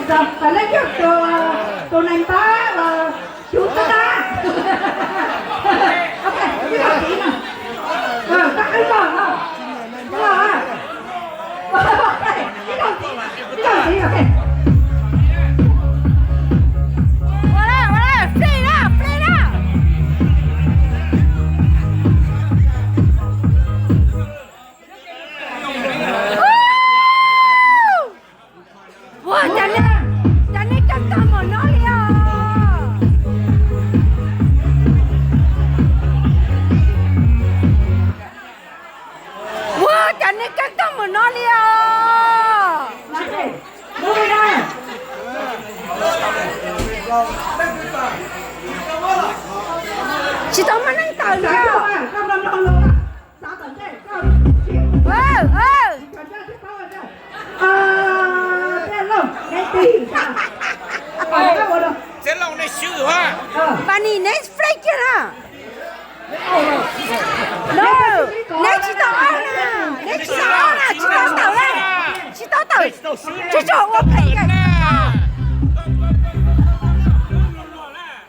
Txawm leej twg tus, tus neeg npab los xyuv txhab dab. Ok, ib zaug ntxiv no. Koj qeeb los no. Los. Ib zaug ntxiv, ib zaug ntxiv, ok. Ua lawm, ua lawm, free lawm, free lawm. Ua cas nej, cas nej coob tag npaum no li os? Ua cas nej coob tag npaum no li os? Tsis tau muaj neeg tawm li os. Txiv Looj, nej swb ha. Npam Nis, neb free kiag na. No, neb tsis tau ob na, neb tsis tau ob na, tsis tau tawm na, tsis tau tawm, tsuas tsuas ua phem kiag.